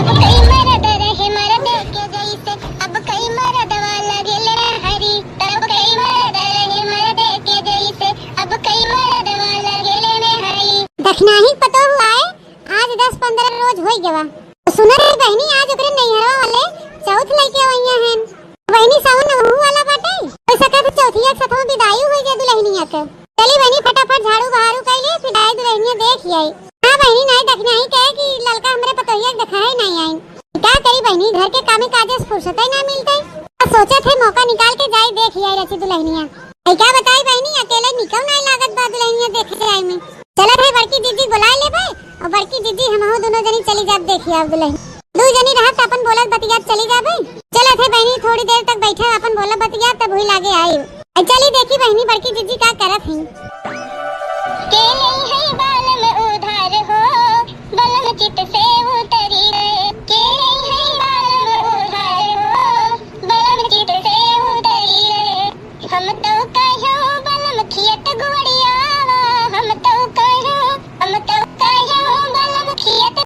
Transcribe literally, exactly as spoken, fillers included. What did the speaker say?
कई मरद रहे मरद के जैसे, अब कई मरदवा लगेले हरी। तब कई मरद रहे मरद के जैसे, अब कई मरदवा लगेले हरी। दखिनाही पतोहू आए, आज दस पन्द्रह रोज होइ गवा। सुनत है बहिनी, आज ओकरे नैहरवा वाले चौथ लइके अवइया हैं। बहिनी, सावन नवहू वाला बाटे, हो सके तो चौथिया के सथवा बिदाई होइ जाए दुलहिनिया के। चली बहिनी, फटाफट झाड़ू बहारू कइ ले, फिर आई दुलहिनिया देखि आई। हाँ बहिनी, नाहीं दखिनाही कहे कि ललका हमरे पतोहिया के देखाए नाहीं आई। का करी बहिनी, घर के कामे काजे से फुर्सत ही ना मिलते। तो सोचत है मौका निकाल के जाई देखि आई रची दुलहिनिया। ऐ का बताई बहिनी, अकेले निकल नाहीं लागत बा दुलहिनिया देखे जाए में। चलत है बड़की दीदी बोलाए लेबे, और बड़की दीदी हमहू दुनो जनी चली जाब देखि आब दुलहिन। दू जनी रहत अपन बोलत बतियात चली जाबे। चलत है बहिनी, थोड़ी देर तक बैठे अपन बोलत बतियात, तब हुई लागे आई। ऐ चली देखी बहिनी बड़की दीदी का करत ही। के नहीं है बालम उधार हो, बलम चित से